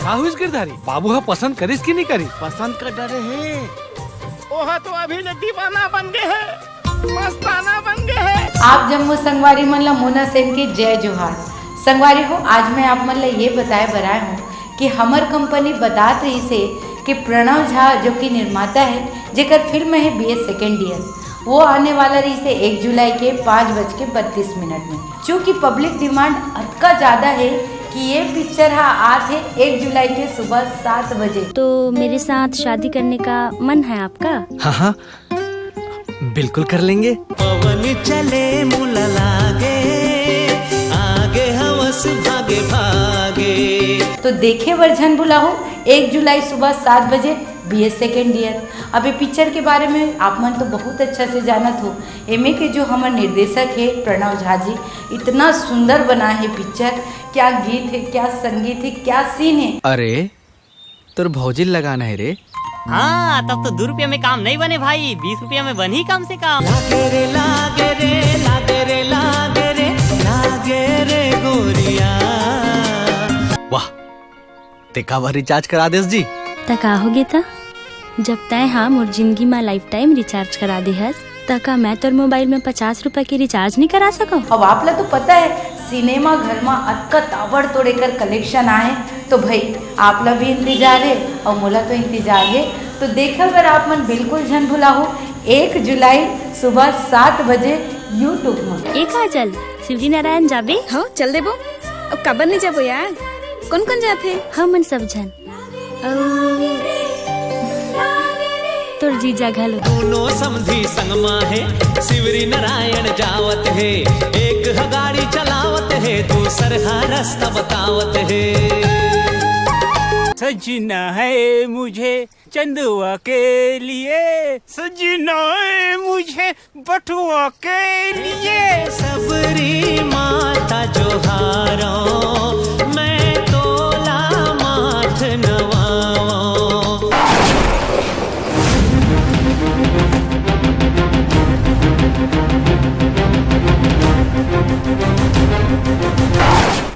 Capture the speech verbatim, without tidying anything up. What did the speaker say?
आहुष गिरधारी, बाबू ह पसंद करिस कि नहीं करिस? पसंद कर डरे हे। ओहा तो अभी ले दीवाना बन गे हे, मस्ताना बन गे हे। आप जम्मो संगवारी मन ला मोना सेन के जय जोहार। संगवारी हो, आज मैं आप मन ला ये बताए बर आए हूँ कि हमर कंपनी बतात रहिस हे कि प्रणव झा जो कि निर्माता है, जेकर फिल्म है बी ए सेकेंड ईयर, वो आने वाला रहिस हे एक जुलाई के पाँच बज के बत्तीस मिनट में। चूंकि पब्लिक डिमांड अतका ज्यादा है कि ये पिक्चर हा आत है एक जुलाई के सुबह सात बजे। तो मेरे साथ शादी करने का मन है आपका? हाँ हाँ, बिल्कुल कर लेंगे। पवन चले मुला लागे, आगे हवस भागे भागे। तो देखे बर झन भुलाहू, एक जुलाई सुबह सात बजे बी ए सेकेंड ईयर। अब ये पिक्चर के बारे में आप मन तो बहुत अच्छा से जानत हो। एमे के जो हमर निर्देशक है प्रणव झा जी, इतना सुंदर बना है पिक्चर। क्या गीत है, क्या संगीत है, क्या सीन है। अरे, तोर भौजी ल लगाना है रे। हाँ, तब तो दो रुपया में काम नहीं बने भाई, बीस रुपया में बनी कम से कम। लागे रे लागे रे लागे रे लागे रे लागे रे गोरिया। वाह, ते काबर रिचार्ज करा देस जी? त का होगे त? जब तय हा मोर जिंदगी मा लाइफ टाइम रिचार्ज करा दे हस, त का मैं तोर मोबाइल में पचास रुपए के रिचार्ज नहीं करा सकव? अब आप ला तो पता है, सिनेमा घर मा अतका ताबड़तोड़ एकर कलेक्शन आए, तो भाई, आप ला भी इंतजार है और मोला तो इंतजार है। तो देखे बर आप मन बिल्कुल झन भुलाहू, एक जुलाई सुबह सात बजे YouTube मा। ए काजल, शिवरी नारायण जाबे? हाँ, चल देबो। अब काबर नहीं जाबो यार? कौन कौन जाथे? हमन सब झन। अउ तोर जीजा घलो। दोनों समधी संग मा हे, शिवरी नारायण जावत हे। एक ह गाड़ी चलावत हे, दूसर ह रास्ता बतावत हे। सजना है मुझे चंदवा के लिए, सजना है मुझे बटुआ के लिए। सबरी माँ